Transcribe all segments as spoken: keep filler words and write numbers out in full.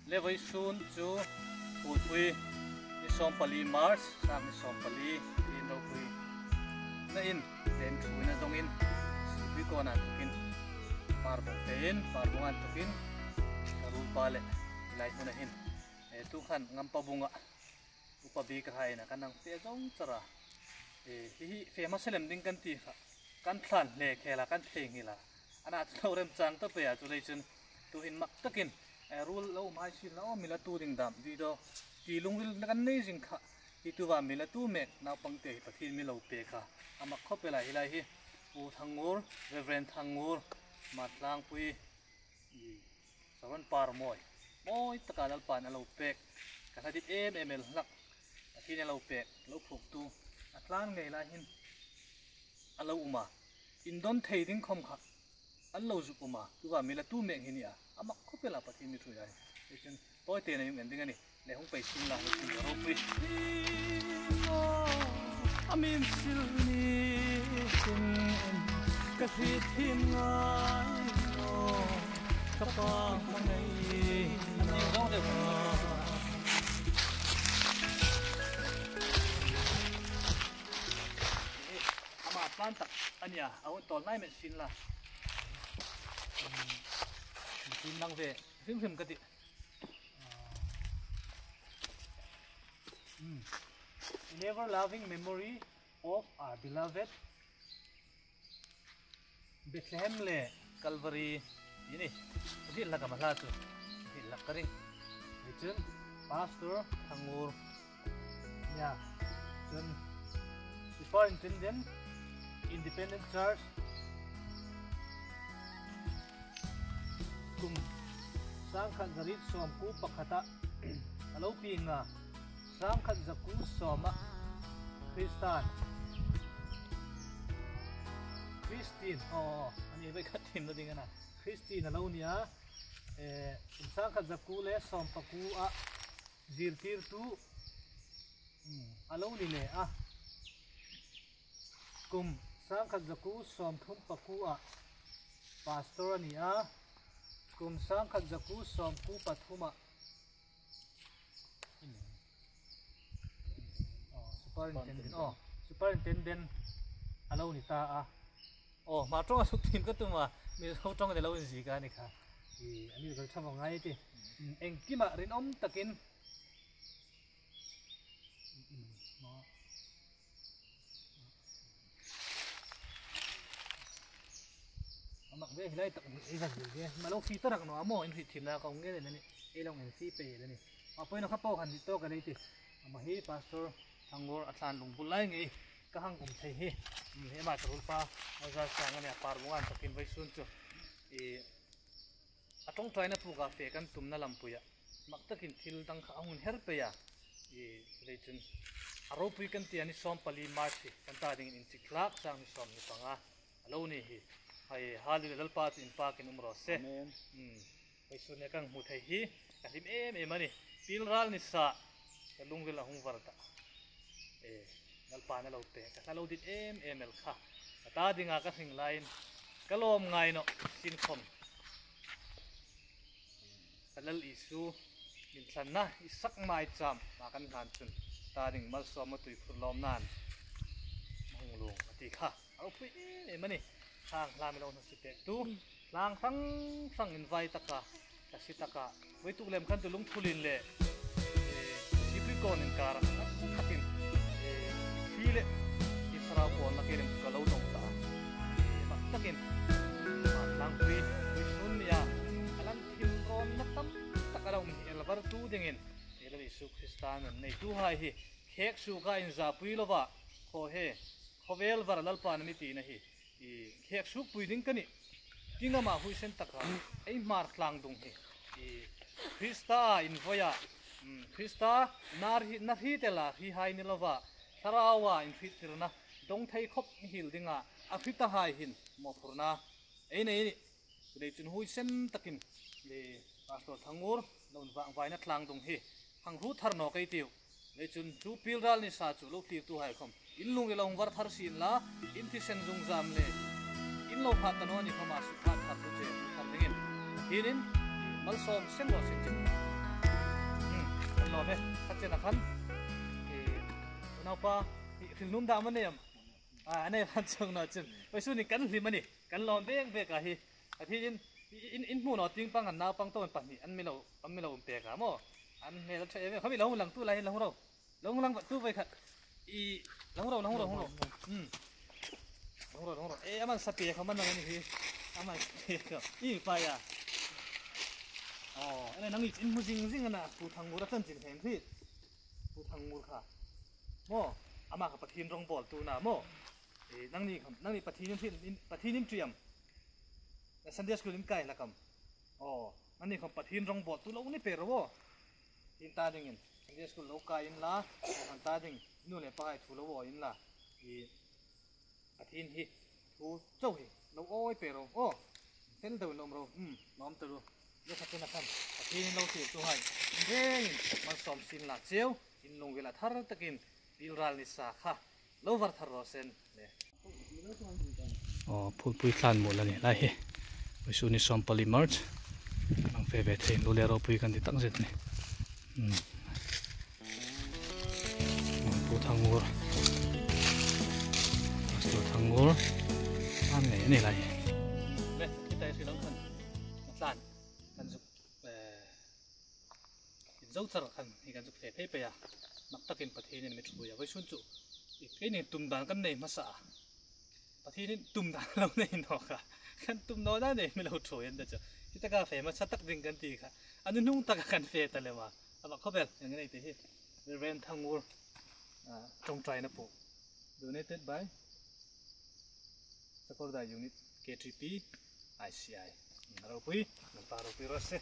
Le vawisun chu Thutpui ni sawmpali March, sâng ni sawmpali, tin ropui na in, len thu na dongin, Sipui kona tukin, Parbung tein, Parbung an tukin, ka ruolpa le, lai hmuna hin, e, tu khan Ngampabunga, upa bik a haina kan ang fe zong chara. E, hi hi fe hmasa lem ding kan ti kha. Kan thlan hle khela, kan thleng hila. Ana chu lo remchang ta pe a chu lei chun. Tu hin mak takin, e, ruol lo mai sin la, o, mi la tu ding dam, di do. Ti lungril na kan nei zing kha. Hi tu va mi la tu mek, naupang te hi Pathien mi lo pe kha. A mak khop el a hi lai hi. U Thangngur, Reverend Thangngur, Matlangpui, i, Saron par mawi. Mawi taka Lalpan a lo pek. Ka hla dit em em el hlak. Pathien a lo pek, lo phuoktu. A tlan ngei lai hin a lo um a. Indon thei ding khom kha an lo zuk um a. Tu va mi la tu mek hi ni a. A mak khop el a Pathien mi thu lai. Ei chun, tawi te na yung en ding a ni. Le hung pei sin la, hung sin ropui. A min sil ni sin ka hriet thiem ngai naw, ka pa hmangai. Ama tlan tak a nia, a hun tawl nai met sin la. Sin lang ve, hrim hrim ka ti. Hmm. In ever loving memory of our beloved Bethlehem le Calvary, ini. Hi la ka ma hla chu. Hi la ka ring. Hi chun Pastor Thangngur. Ya. Chun Superintendent, Independent Church. Kum sangkhat zariet sawmkuo pakhata a lo pieng a, sangkhat zakuo sawma Christian, Christian, aw, a ni ve khat thim na ding a na. Christian a lo ni a, e, kum sangkhat zakuo le sawmpakuo a zirtirtu, hmm, a lo ni le a. Kum sangkhat zakuo sawmthum pakuo a pastor a ni a. Kum sangkhat zakuo sawmkuo pathuma, aw, superintendent, aw, superintendent a lo ni ta a. Aw, ma ṭawnga suk thiem ka tum a, Mizo ṭawng a lo inziek a ni kha. I, a ni kal ṭha vawng ngai ti. Engkima rinum takin. A mak ve hi lai tak ei va zui ve. Ma lo fi ta rak naw a maw, in hriet thiemna ka hung ngen a ni. Ei lo en fi pei a ni. A poi na kha po han ni to ka lei ti. Ama hi Pastor Thangngur a tlan lungbul lai ngei ka hang um thei hi. Hmm, hi ama ka ruolpa, a za sang a ni a, Parbung an takin vawisun chu. I, a ṭawngṭaina puka fe kan tumna lampuia mak takin thil dang kha a hung her pei a. I, lei chun a ropui kan ti a, ni sawmpali March hi kan ta dingin inchik tlak sangni sawmhni panga a lo ni hi. Hai, hallelujah, Lalpa chu inpakin um raw se. Amen. Hmm. Vawisun nia kan hmu thei hi ka hlim em em a ni. Pilral ni sa ka lungril a hung var ta. E, Lalpan a lo pe, ka hla lo dit em em el kha. Ka ta dinga ka hring laiin ka lawm ngai naw, sin khom. Ka Lal Isu min thlanna, Isak maicham, ma kan hlan chun ta ding malsawmna tuikhur lawmna'n hung lung a ti kha. A ropui em em a ni. Khang hla mi lo hnathawk pektu. Tlang hrang hrang invai taka, ka si taka, vawituk lem khan tu lungthulin le, eh, Sipui kawnin kara, takin, eh, hi le, i thlarau pawlna ke lem chu ka lo dong ta. Eh, mak takin, ma Tlangpui, vawisun nia, a lan thil rawnna tam tak a lo mi el var tu dingin, eh, Lal Isu Krista nun nei tu hai hi, khek suka inzapui lova, khaw he, khawvel var Lalpan a mi tina hi, i, khek sukpui ding ka ni. Ti ngama huisen taka ei Hmar tlang dung hi, i, Krista invoia, mm, Krista na hri, na hri tela hri hai ni lova, thlaraua inhriettirna dong thei khop hil dinga a hri ta hai hin mawphurna ei nei ni. Chulei chun huisen takin le Pastor Thangngur lo invai, vaina tlang dung hi hang hru thar nawk ei tiu. Lei chun chu pilral ni sa chu lo thlirtu hai khom in lung i lo hung var thar sin la, in thisen zungzam le in lo phat ta naw ni khoma sukha thar tu che thar dingin. Hinin malsawm seng lo seng chin. Awm e, kha chena khan. E, naupa, i hril nuom dam a nei am? A, a nei ran chuong naw chun. Vawisun ni kan hlim a nih. Kan lawm bek bek a hi. A hi in, in, in hmu naw tieng pang an naupang tawm pahni an mi lo, an mi lo um pek a maw. An hmel a ṭha em em. Khami lo hung lang tu lai hin lo hung ro. Lo hung lang tu voi khat. I, lo hung ro, lo hung ro, hung ro. Hmm. Lo hung ro, lo hung ro. E, a man sa pek kha man nang a ni hi. A man sa pek kha. I, pa ya. Aw, a ni nang i in hmu zing zing a na. Pu Thangngur a chanchin heng hi. Pu Thangngur kha. Maw, ama kha Pathien rongbawltu a na maw. E, nangni kha, nangni Pathien in, in, Pathien in ṭi am? Sunday school in kai hlak am? Aw, nangni kha Pathien rongbawltu lo ni pei ro aw. Hin ta dingin, Sunday school lo kai inla, han ta ding, nu le pa hai thu lo awi inla. I, Pathien hi, thu chau hi, lo awi pei ro aw. Fel deu in lo um ro, um, lo um ta ro. Ni khat chena khan, Pathien in lo tirtu hai, rengin, malsawm sien la cheu, in lung vela thar takin, pilral nisa kha, lo var thar raw se. Aw, phulpui tlan mawl a ni lai hi. Vawisun ni sawmpali March. Lang fe ve thei, lu le ropui kan ti tak zet ni. Hmm. Pu Thangngur. Pastor Thangngur. An ngei a ni lai hi. Le, kita si lang khan. Tlan. Kan zuk, eh, Inzo char khan hi kan zuk fe phei phei a. Mak takin Pathienin mi ṭhuoi a. Vawisun chu, i, keini tum dan kan nei hmasa a. Pathienin tum dan lo nei nawk a. Kan tum naw dan nei mi lo ṭhuoi an ta chu. Hi taka fe hmasa tak ding kan ti kha. A nuhnung taka kan fe ta lem a. A va khawvel, ang nei te hi. Reverend Thangngur, ah, ṭawngṭaina po. Donated by Sakawrdai Unit, K T P, I C I. Ropui, Lalpa ropui raw se.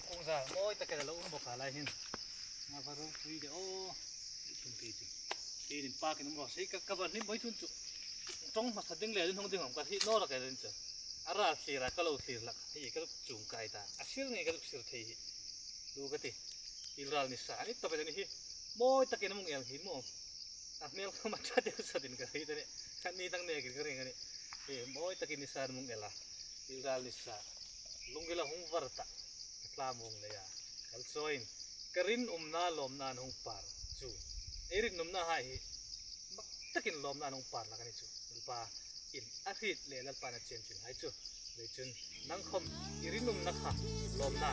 Kawng zar mawi takin a lo um bawk a lai hin. Nga va ropui de aw. Tum ti ti. Ti nin pa kin um ro sei ka, ka va hlim boi chun chu. Ṭawng hmasa ding le, hnung ding hawm ka hriet naw rak el in chu. A ral thlir a ka lo thlir hlak. Hi ka zuk chuong kai ta. A sir ngei ka zuk sir thei hi. Lu ka ti. Pilral nisa a ni ta bel a ni hi. Mawi takin a mung el hi maw. A hmel khawm a ṭha deu sa ding ka hriet a nih. Kan ni dang nekin ka ring a nih. E, mawi takin nisa a mung el a. Pilral nisa. Lungrila hung var ta. Ka tla mawng leia kal chawiin ka rinumna lawmna an hung par chu. Ei rinumna hai hi mak takin lawmna an hung par hlak a ni chu. Lalpa in a hriet le Lalpan a chian chin hai chu. Vei chun nang khawm i rinumna kha lawmna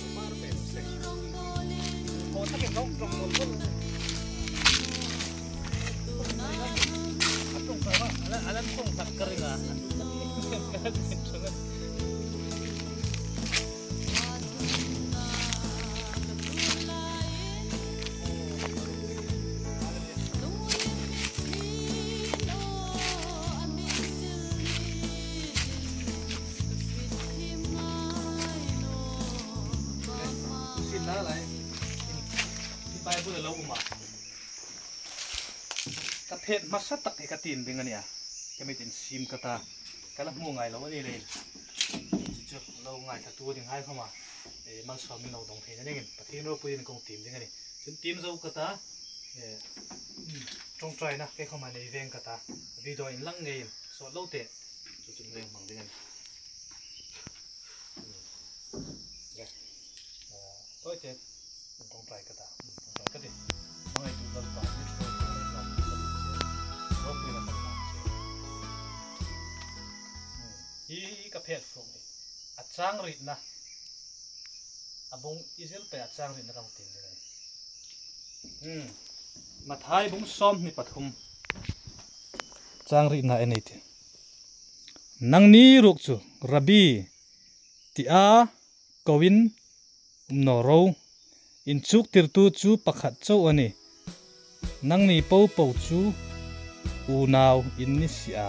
an par pei rawh se. Aw, takin rawng rawng bawl bawl. A ṭawngṭai a, a la, a la ṭawngṭai ka ring a. Sin na lai. Bible lo um a. Ka phet hmasa tak hi ka tiem ding a nih a. Ka mit insiem ka ta. Ka la hmu ngai lo a ni leiin. Chu chu lo ngaithlatu ding hai khawma, e, malsawmin lo dawng theina dingin Pathien ropuiin kong tiem ding a nih. Chun tiem zo ka ta. E, ṭawngṭaina kei khawma nei veng ka ta. Video inlang ngeiin sawt lo te. Chu chu leng hmang ding a nih. Tawite, ṭawngṭai ka ta, ṭawngṭai ka ti. Hmangai tu Lalpa, mi ṭhuoi tu Lalpa, ropui na ka ta. Hi ka phet fuk ni. A chang ritna. A bung i zir pei a chang ritna ka hmu tin ni. Hmm. Mathai bung sawmhni pathum. Chang ritna en ei ti. Nangni ruok chu, Rabbi, tia koin um naw ro. Inchuktirtu chu pakhat chau a nih. Nangni popo chu unau in ni si a.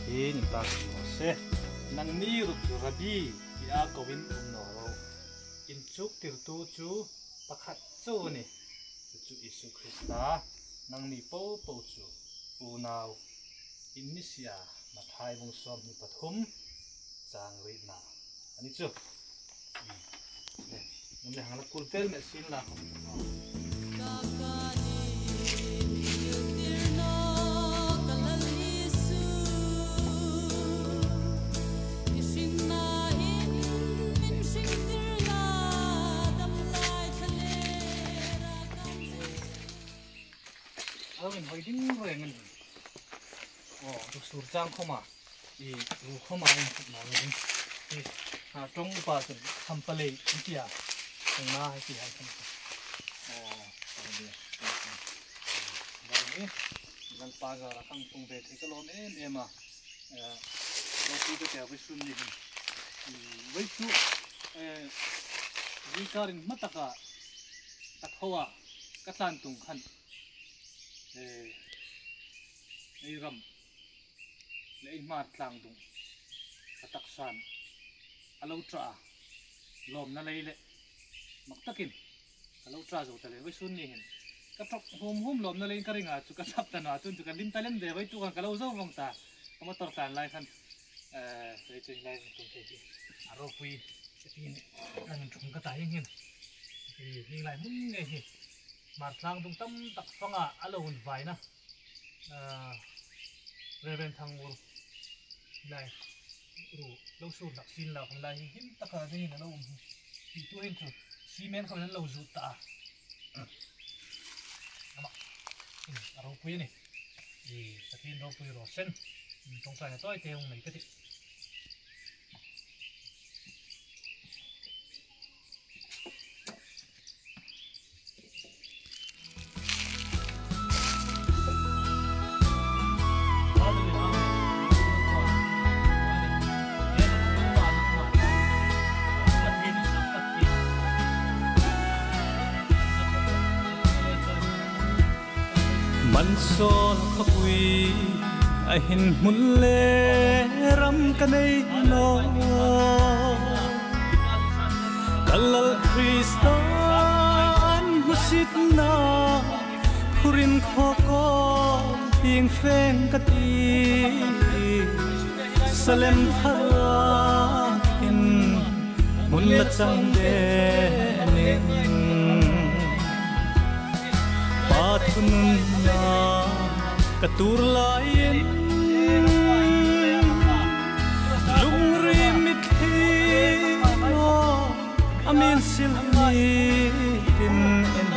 Hi in tak ni se. Nangni ruok chu Rabbi, Ia kovin um naw ro. Inchuktirtu chu pakhat chau a nih. Chu chu Isu Krista, nangni popo chu unau in ni sia, Mathai bung sawmhni pathum chang rietna a ni chu. Nang le hang la kul tel me sin la khom. Alo min hoi ding reng a nih. Aw, tu sur chang khoma. I, ru khoma in khut na ding. I, a, tong pa chun, Khampalei, in tia. Tong na, hai ti hai khom. Aw, ai dia. Bai ni, Lalpa zara kan tung ve thei ka lawm em em a. Eh, ropui ka tia vawisun ni hin. Mm, vawisun, eh, zui karin hma taka ka thaw a, ka tlan tung khan. Eh, ei ram le ei Hmar tlang dung ka taksan a lo ṭha a, lawmna lei le mak takin ka lo ṭha zo ta le, vawisun ni hin ka ṭawk hum hum lawmna leiin ka ring a, chu ka chap ta naw a, chun chu ka lim ta lem de, vawituk khan ka lo zo vong ta, ka motor tlan lai khan, eh, ei chu lai tum thei hi a ropui ka ti ni, kan ṭhung ka ta hieng hin. Hi, hi lai hmun ngei hi Hmar tlang dung tam tak fanga a lo hun vaina. Ah, Reverend Thangur lai ru lo sur hlak sin la, khom lai hi him taka dingin a lo um hi. Hi tu hin chu cement khom an lo zut ta a. Ama, hmm, a ropui a nih. I, Pathien ropui raw se. Hmm, ṭawngṭaina tawi te hung nei ka tih. Mansawl khawpui a hin hmun le ram ka nei naw. Ka Lal Krista an hmusitna, phurin khawkaw tieng feng ka ti. Salem thara hin hmun la chang denin. Pa thununna ka tuor laiin, lungril mitthli naw, a min sil ni tin in,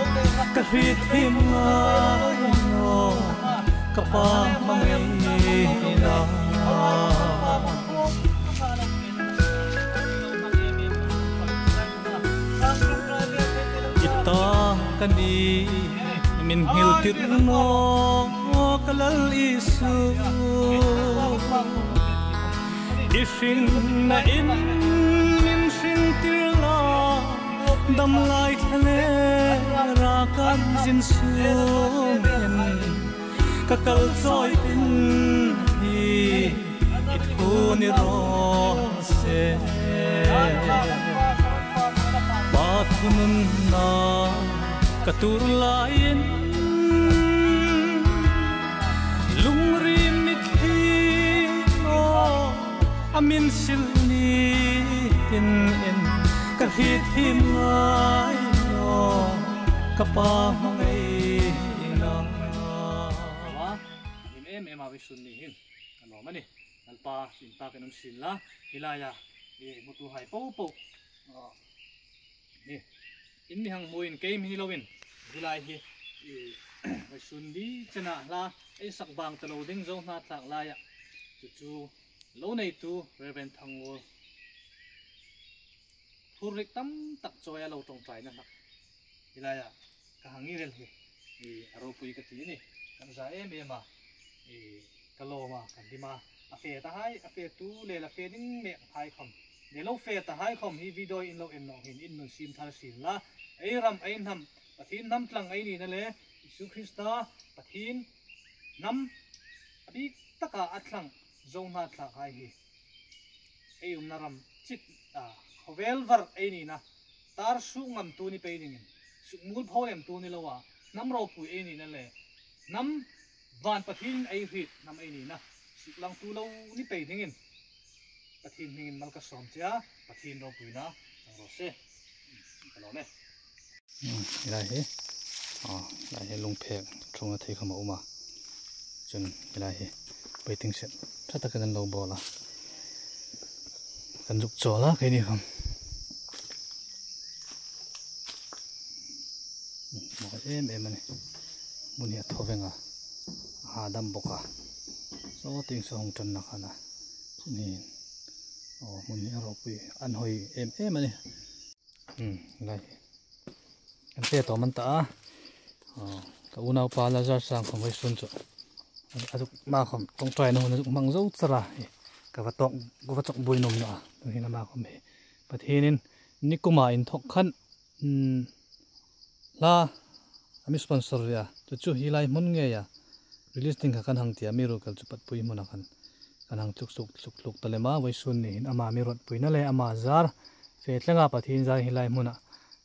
ka hriet hi ngai naw, ka pa hmangaina. I ta ka ni, min hriltir naw ka Lal Isu. I hringna in min hringtir la, dam lai thlalera kan zin sungin ka kal chawi tin hi i thu ni raw se. Pa thununna ka tuor laiin, lungril mitthli naw, a min sil ni tin in, ka hriet hi ngai naw, ka pa hmangaina. Awa, him em em a vawisun ni hin. A lawm a nih. Lalpa, inpakin um sien la. Hi laia, i hmutuhai popo. Aw. Ni. In mi hang hmuin kei mi ni loin. Hi lai hi, i, vawisun ni chena hla ei sak bang ta lo ding zo hna thlak laia. Chu chu lo neitu Reverend Thangur. Phurrik tam tak chawi a lo ṭawngṭaina hlak. Hi laia ka hang ngir el hi, i, a ropui ka ti a nih. Kan za em em a, i, ka lawm a, kan hlim a. A fe ta hai, a fetu le la fe ding mek hai khom, le lo fe ta hai khom hi video in lo en naw hin in nun siem thar sien la. Ei ram, ei hnam, Pathien hnam tlang ei nina le Isu Krista Pathien hnam a bik taka a thlang zo hna thlak hai hi. Ei umna ram chit, a, khawvel var ei nina, tar suk ngamtu ni pei dingin, suk mul pho lemtu ni loa, hnam ropui ei nina le, hnam van Pathienin ei hriet hnam ei nina, suk langtu lo ni pei dingin, Pathien hmingin mal ka sawm che a, Pathien ropuina chang raw se. Ka lawm e. Hmm, hi lai hi. A, hi lai hi lungphek ṭhungna thei khawm a um a. Chun hi lai hi waiting shed ṭha takin an lo bawl a. Kan zuk chawl a, keini khawm. Hmm, mawi em em a nih. Hmun hi a thaw veng a. A dam bawk a. Saw tieng saw hung ṭanna khan a. Chun hi. Aw, hmun hi a ropui. An hawi em em a nih. Hmm, lai. Kan fe tawm an ta a. Aw, ka unaupa Lazar Sang khawm vawisun chu. A zuk ma khawm ṭawngṭaina hun a zuk hmang zo char a. Ka va tawk, ka va chawk buoi nuom naw a. Tu hin ama khawm hi. Pathienin nikuma inthawk khan, hmm, hla a mi sponsor ve a. Chu chu hi lai hmun ngeia release ding kha kan hang tia, mi ruok kal chu patpui hmuna khan kan hang tluk suk, tluk tluk ta lem a, vawisun ni hin ama mi ruotpuina le ama zar fe tlenga Pathien zar hi lai hmuna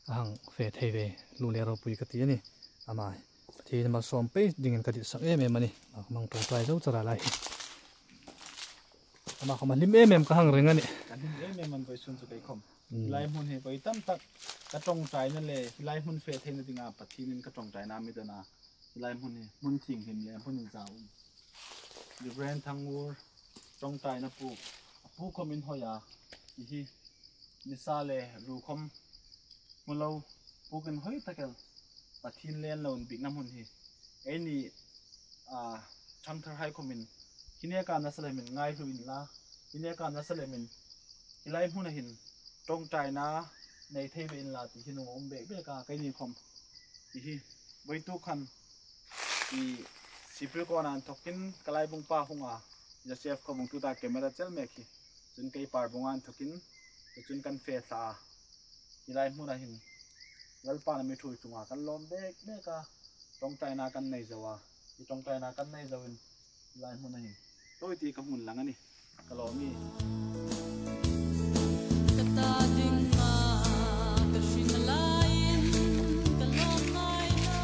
a hang fe thei ve, lu le ropui ka ti a nih. Ama Pathien mal sawm pei dingin ka ditsak em em a nih. Hmang ṭawngṭai zo char a lai hi. Ama khawm a hlim em em ka hang ring a nih. Kan hlim em em an vawisun chu kei khawm. Hmm. Hi lai hmun hi vawi tam tak ka ṭawngṭaina le hi lai hmun fe theina dinga Pathienin ka ṭawngṭaina mi don a. Hi lai hmun hi hmun thienghlim le hmun inzau um. Reverend Thangngur ṭawngṭaina puk, a puk khawm inhawi a, hi hi nisa le ru khawm hmu lo, puk inhawi tak el, Pathien le an lo inbiekna hmun hi. Eini, a, ṭhangtharhai khawmin hi neka nasa lemin ngaihlu inla, hi neka nasa lemin hi lai hmuna hin ṭawngṭaina nei thei ve inla ti hi nung a um bek bek a, keini khawm. Hi hi, vawituk khan, hi Sipril kawna inthawkin ka laibung pa hung a, Joseph khawm hung tuta camera chel mek hi. Chun kei Parbunga inthawkin, chun kan fe thla a. Hi lai hmuna hin, Lalpan a mi ṭhuoi chunga kan lawm bek bek a, ṭawngṭaina kan nei zo a. Hi ṭawngṭaina kan nei zoin, hi lai hmuna hin. Tawi ti ka hmun lang a nih. Ka lawm e. Ka ta dinga ka hring laiin ka lawm ngai naw.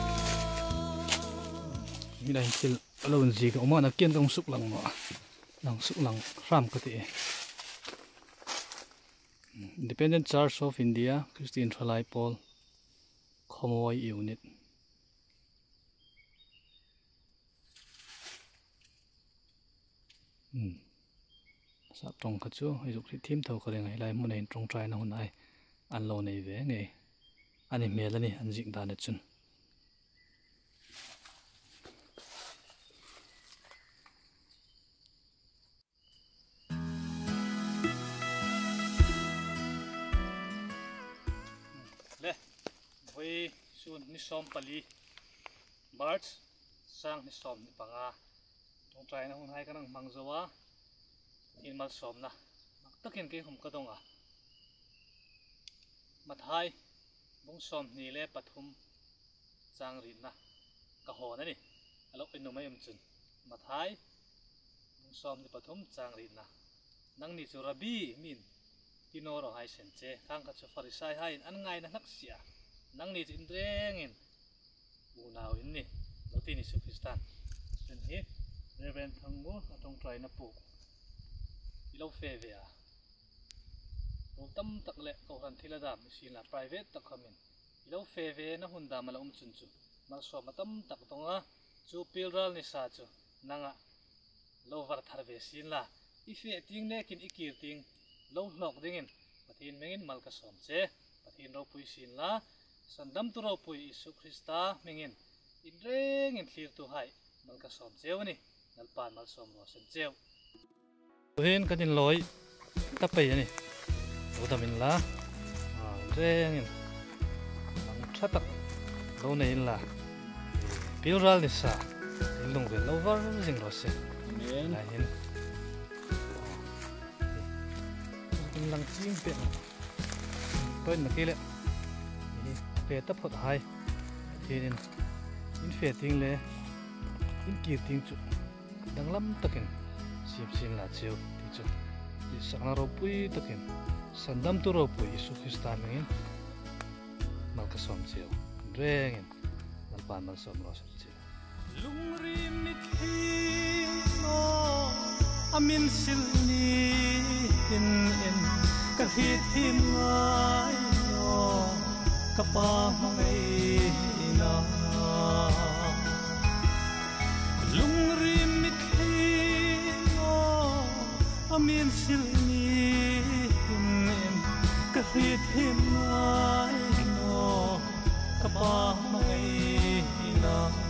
Hi lai hin thil a lo inziek a um a, nakin ka hung suklang naw a. Hang suklang hram ka ti e. Independent Church of India, Christian Thalai Pawl, Khawmawi Unit. Hmm. Sap ṭawng kha chu, ei zuk hriet thiem tho ka ring a, hi lai hmuna hin ṭawngṭaina hun ai an lo nei ve ngei. A ni hmel a nih, an ziek dan a chun. Le, vawisun ni sawm pali, March, sang hni sawm hni panga. Ṭawngṭaina hun hai kan hang hmang zo a, Pathien malsawmna mak takin kei khawm ka dong a. Mathai, bung sawmhni le pathum, chang rietna ka hawn a nih. A lo inum ei um chun. Mathai, bung sawmhni pathum, chang rietna. Nangni chu Rabbi, min ti naw raw hai sien che. Khang kha chu Farisai haiin an ngaina hlak si a. Nangni chu inrengin unau in nih, lo ti Isu Kristan. Chun hi Reverend Thangngur a ṭawngṭaina puk i lo fe ve a. Ruol tam tak le kohran thil a dam ni sienla, private tak khawmin i lo fe ve na hun dam a la um chun chu malsawmna tam tak dong a, chu pilral nisa chu nanga lo var thar ve sienla, i fe tieng nekin i kir tieng lo hlawk dingin Pathien hmingin mal ka sawm che. Pathien ropui sienla, sandamtu ropui Isu Krista hmingin inrengin thlirtuhai mal ka sawm cheu a nih. Lalpan malsawm raw se cheu. Tuhin kan inlawi ta pei a nih. Lo dam inla, a, inrengin hmang ṭha tak lo nei inla, pilral nisa in lungvel lo var zing raw se. Amen. Lai hin. Inlang ching pek. Toin na kile. Hi fe taphawt hai. Hi in, in fe tieng le in kir tieng chu danglam takin siem sienla cheu ti chu. Ditsakna ropui takin, sandamtu ropui Isu Krista hmingin mal ka sawm cheu. Rengin Lalpan mal sawm raw se. Lungrim mit hi naw, a min sil ni hin, ka hriet thiem ngai naw, ka Pa hmangaina. Lungrim mit hi naw, a min sil ni hin, ka hriet thiem ngai naw, ka Pa hmangaina.